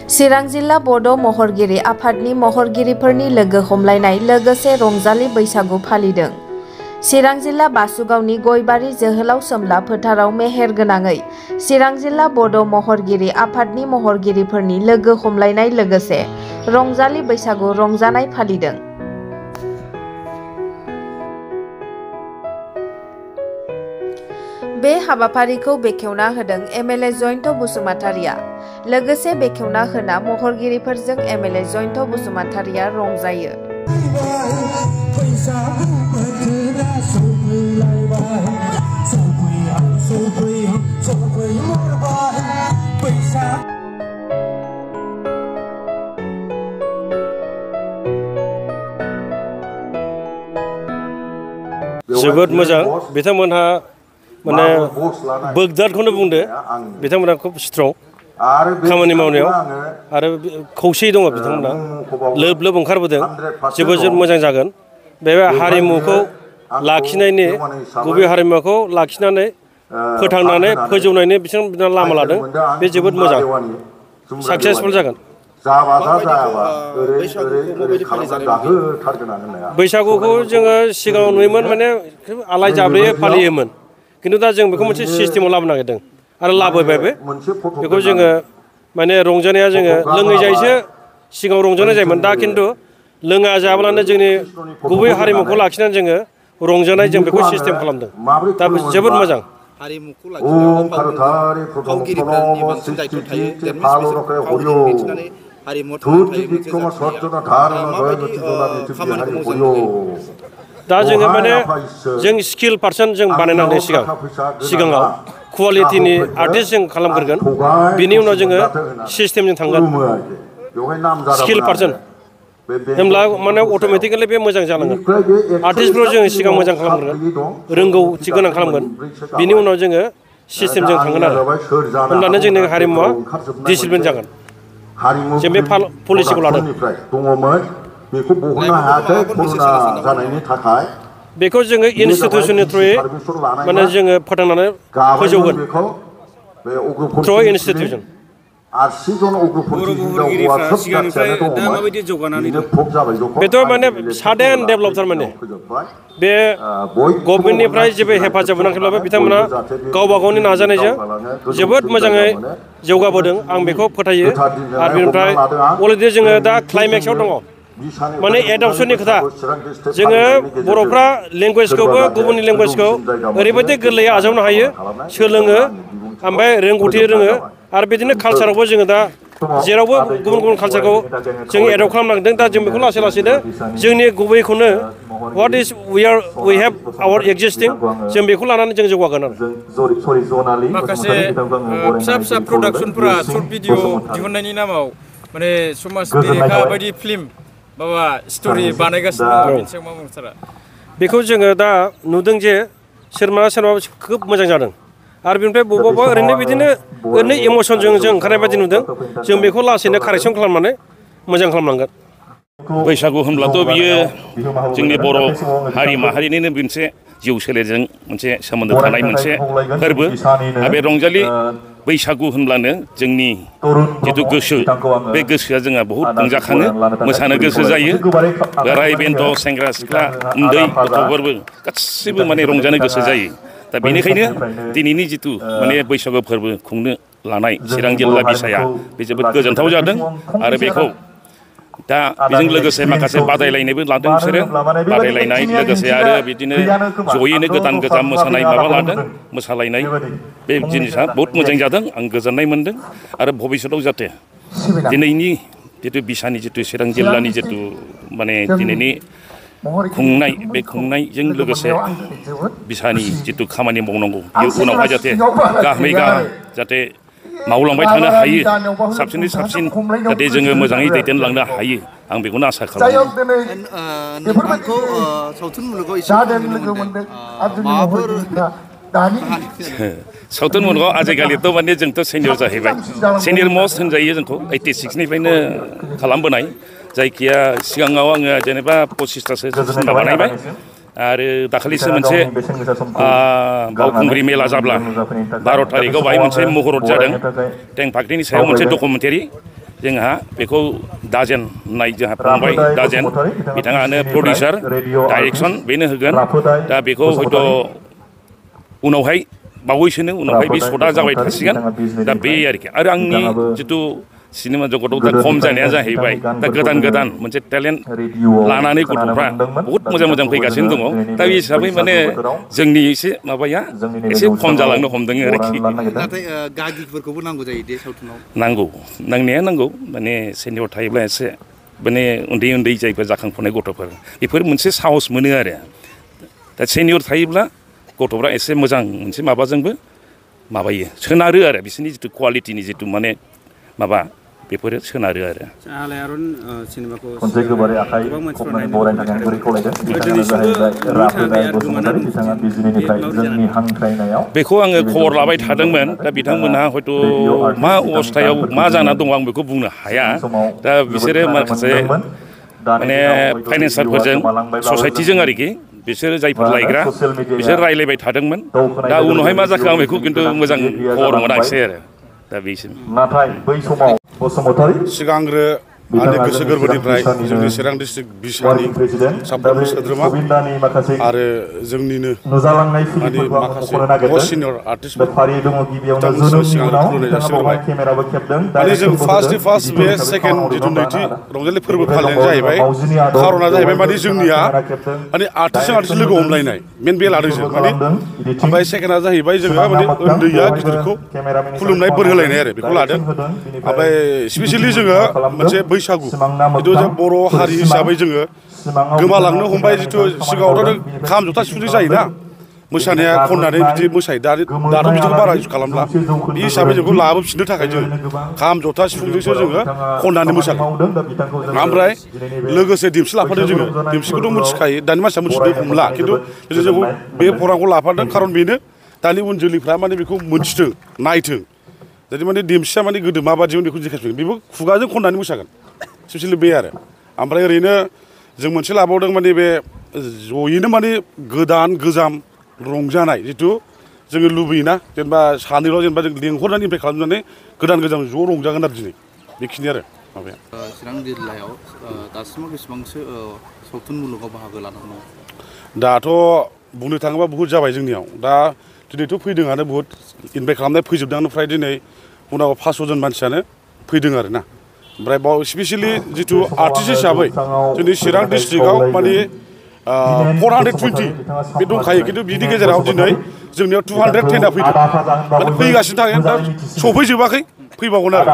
चिरां जिल्ला बड' महरगिरि आफादनि महरगिरिफोरनि लोगो हमलायनाय लोगोसे रंजालि बैसागु फालिदों। चिरां जिल्ला बासुगावनि गयबारि जोहोलाव सोमला फोथाराव मेहेर गोनाङै चिरां जिल्ला बड' महरगिरि आफादनि महरगिरिफोरनि लोगो हमलायनाय लोगोसे रंजालि बैसागु रंजानाय फालिदों। बे हाबाफारिखौ बेखेवना होदों एमएलए जयन्त बसुमतारिया। लोगोसे बेखेवना होना महरगिरिफोरजों एमएलए जयन्त बसुमतारिया रंजायो। जोबोद मोजां बिथांमोनहा माने बोगदादखौनो बुंदो बिथांमोना खूब स्ट्रं खामानि मावनायाव आरो खौसेयै दङ बिथांमोना लोब लोब ओंखारबोदों जोबोद मोजां जागोन। बे हारिमुखौ लाखिनायनि गुबै हारिमुखौ लाखिनानै फोथांनानै फोजौनायनि बिथांमोना लामा लादों। बे जोबोद मोजां साक्सेसफुल जागोन। बैसागुखौ जोङो सिगाङाव नुयोमोन माने आलाय जाब्रेयै फालियोमोन किन्तु दा जों बेखौ मोनसे सिस्टेमाव लाबोनो नागिरदों आरो लाबोबायबो। बेखौ जोङो माने रंजानाया जोङो लोङै जायैसो सिगाङाव रंजानाय जायोमोन दा किन्तु लोङा जाब्लानो जोंनि गुबै हारिमुखौ लाखिनानै जोङो रंजानाय जों बेखौ सिस्टेम खालामदों। दा जोबोद मोजां। हारिमुखौ लाखिनायाव फावगिरिफोरनि बांसिन दायथ' थायो। फावगिरि दिन्थिनानै हारिमुआव थांनानै थायो मोनसे जाथिया। माबायदि खामानिखौ मोजां नुयो? दा जोङो माने जों स्किल पार्सन जों बानायनांदों सिगाङाव कुवालिटिनि आर्टिस्ट जों खालामग्रोगोन बिनि उनाव जोङो सिस्टेमजों थांगोन स्किल पार्सन होमब्ला माने अट'मेटिकेलि बे मोजां जालांगोन। आर्टिस्टफोराव जोङो सिगां मोजां खालामग्रोगोन रोंगौथि गोनां खालामगोन बिनि उनाव जोङो सिस्टेमजों थांगोन आरो होमब्लानो जोंनि हारिमुवा डिसिप्लिन जागोन। जों बे पलिसिखौ लादों। बेखौ जोङो इनस्टिटिउसननि थ्रुयै माने जोङो फोथांनानै फोजौगोन थ्रु इनस्टिटिउसन। बेथ' माने साडेन डेभेलप थारमाने बे गभर्नमेन्टनिफ्राय जेबो हेफाजाब मोनाखैब्लाबो बिथांमोना गावबा गावनि नाजानायजों जोबोद मोजाङै जौगाबोदों आं बेखौ फोथायो। आरो बेनिफ्राय अलरेडि जोङो दा क्लाइमेक्सआव दङ माने एडप्सननि खोथा। जोङो बर'फ्रा लेंगुवेजखौबो गुबुननि लेंगुवेजखौ ओरैबायदि गोरलैयै आजावनो हायो सोलोङो ओमफ्राय रोंगौथि रोङो आरो बिदिनो कालसारावबो जोङो दा जेरावबो गुबुन गुबुन कालसारखौ जों एडप्ट खालामनांदों। दा जों बेखौ लासै लासैनो जोंनि गुबैखौनो what is we have our existing जों बेखौ लानानै जों जौगागोन आरो। माखासे फिसा फिसा प्रडाक्सनफोरा सर्ट भिडिअ दिहुननायनि नामाव माने समाज बेरेखा बायदि फिल्म माबा स्ट'रि बानायगासिनो दङ बेनि सायाव मा बुंनो सारा? बेखौ जोङो दा नुदों जे सोरबा खोब मोजां जादों आरो बेनिफ्राय बबेबा ओरैनो इमसनजों जों ओंखारनाय बायदि नुदों। जों बेखौ लासैनो कारेक्सन खालामनानै मोजां खालामलांगोन। बैसागु होनब्लाथ' बियो जोंनि बर' हारि माहारिनिनो मोनसे जिउ सोलेरजों मोनसे सोमोन्दो थानाय मोनसे फोरबो। आरो बे रंजालि बैसागु होनब्लानो जोंनि जिथु गोसो बे गोसोआ जोंहा बहुद रंजाखाङो मोसानो गोसो जायो। बोराय बेन्थ' सेंग्रा सिख्ला उन्दै गथ'फोरबो गासिबो माने रंजानो गोसो जायो। दा बेनिखायनो दिनैनि जिथु माने बैसागु फोरबो खुंनो लानाय चिरां जिल्ला बिसाया बे जोबोद गोजोनथाव जादों। आरो बेखौ दा बेजों लोगोसे माखासे बादायलायनायबो लादों बिसोरो बादायलायनाय लोगोसे आरो बिदिनो जयैनो गोदान गोजाम मोसानाय माबा लादों मोसालायनाय बे जिनिसा बहुद मोजां जादों। आं गोजोननाय मोन्दों आरो भबिष्यताव जाहाथे दिनैनि जितु बिसानि जितु चिरां जिल्लानि जितु माने दिनैनि खुंनाय बे खुंनायजों लोगोसे बिसानि जितु खामानि मावनांगौ बेयो उनावहाय जाहाथे गाहामै गाहाम जाहाथे मावलांबाय थानो हायो साबसिननिफ्राय साबसिन जाहाथे जोङो मोजाङै दैदेनलांनो हायो आं बेखौनो आसा खालामो। नोंथांखौ सावथुन मुलुगाव एसे लोगो मोनदों माबाफोर सावथुन मुलुगाव आजिखालिथ' माने जोंथ' सेनियर जाहैबाय सेनियर मस्ट होनजायो जोंखौ 86निफ्रायनो खालामबोनाय। जायखिया सिगाङाव आङो जेनेबा 25थासो सिनेमा बानायबाय आरो दाखालिसो मोनसे बावखुंग्रि मेला जाब्ला 12 थारिखआव बाहाय मोनसे महरत जादों टेंफाख्रिनि सायाव मोनसे डकुमेन्टारि जोंहा बेखौ दाजेन होननाय जोंहा फंबाय दाजेन बिथाङानो प्रडिउसार डाइरेक्सन बेनो होगोन दा बेखौ हयथ' उनावहाय बावैसोनो उनावहाय बे शटआ जाबाय थासिगोन दा बे आरोखि आरो आंनि जिथु सिनेमा जगताव दा खम जानाया जाहैबाय दा गोदान मोनसे टेलेन्ट लानानै गथ'फ्रा बहुद मोजां फैगासिनो दङ दा बे हिसाबै माने जोंनि एसे माबाया एसे खम जालांनो हमदों आरोखि नाथाय गागिफोरखौबो नांगौ जायो दे सावथुनाव नांनाया नांगौ माने सेनियर थायोब्ला एसे माने उन्दै जायफोर जाखांफुनाय गथ'फोर बेफोर मोनसे साहस मोनो आरो दा सेनियर थायोब्ला गथ'फ्रा एसे मोजां मोनसे माबाजोंबो माबायो सोनारो आरो बिसोरनि जिथु कुवालिटिनि जिथु माने माबा बेफोरो सोनारो आरो आलायारन सिनेमाखौ गोबारै आखाइ खबनानै बरायनो थाखाय गुरै खावलायदों बिथाङानो जाहैबाय राफेदाय बसुमतारी बिथाङा बिजिनिनिफ्राय जोंनि हांख्रायनायाव बेखौ आङो खबर लाबाय थादोंमोन दा बिथांमोनहा हयथ' मा अबस्थायाव मा जाना दं आं बेखौ बुंनो हाया दा बिसोरो माखासे माने फाइनेन्सारफोरजों ससाइटिजों आरोखि बिसोरो जायफोर लायग्रा बिसोर रायलायबाय थादोंमोन दा उनावहाय मा जाखो आं बेखौ खिन्थु मोजां खबर मोनाखिसै आरो दा बेसिम नाथाय बै समाव बसुमतारी सिगांग्रो आंनि गोसो गोरबोनिफ्राय जोंनि चिरां डिस्ट्रिक्ट बिसानि साफ्रोमबो सोद्रोमा आरो जोंनिनो माखासे मस्ट सिनियर आर्टिस्टफोर बिथांमोनसिम सिगांग्रो खुलुमनाय जासिहरबाय माने जों फार्स्ट बे सेकेन्ड जिथु नैथि रंजालि फोरबो फालिनाय जाहैबाय खार'ना जाहैबाय माने जोंनिया माने आर्टिस्टजों लोगो हमलायनाय मेन बे लादों जों माने ओमफ्राय सेकेन्डआ जाहैबाय जोङो माने उन्दैया गिदिरखौ खुलुमनाय बोर होलायनाय आरो बेखौ लादों ओमफ्राय स्पेसियेलि जोङो मोनसे बैसागु जिथु जों बर' हारि हिसाबै जोङो गोमालांनो हमबाय जिथु सिगाङावथ' खाम जथा सिफुंजों जायोना मोसानाया खननानै बिदि मोसायो दाथ' बिदिखौ बारा इउज खालामला बे हिसाबै जोंखौ लाबोफिननो थाखाय जों खाम जथा सिफुंजोंसो जोङो खननानै मोसादों ओमफ्राय लोगोसे देमसि लाफादों जोङो देमसिखौथ' मिथिखायो दानि मानसिया मिथिनो हमला खिन्थु जोंखौ बे प्रग्रामखौ लाफादों खारन बेनो दानि उन जोलैफ्रा माने बेखौ मोनथिथों नायथों जुदि माने देमसिया माने गोदो माबादिमोन बेखौ देखायफिनगोन बेबो खुगाजों खननानै मोसागोन स्पेसियेलि बे आरो ओमफ्राय ओरैनो जों मोनसे लाबावदों माने बे जयैनो माने गोजाम रंजानाय जिथु जोङो लुबैयोना जेनेबा सानैल' जेनेबा जों लेंहरनानै इनभाइट खालामनानै गोदान ज' रंजागोन आरो दिनै बेखिनि आरो माबाया चिरां जिल्लायाव दासिमाव बेसेबांसो सावथुन मुलुगाव बाहागो लानो दङ दाथ' बुंनो थाङोबा बुहुत जाबाय जोंनियाव दा दिनैथ' फैदोंआनो बुहुत इनभाइट खालामनाय फैजोबदों फ्राय दिनै उनाव 500 जन मानसियानो फैदों आरो ना ओमफ्राय बाव स्पेसियेलि जिथु आर्टिस्ट हिसाबै जोंनि चिरां डिस्ट्रिक्टआव माने 420 बे दंखायो खिन्थु बिनि गेजेराव दिनै जोंनियाव 210 फैदों माने फैगासिनो थागोन दा सफैजोबाखै फैबावगोन आरो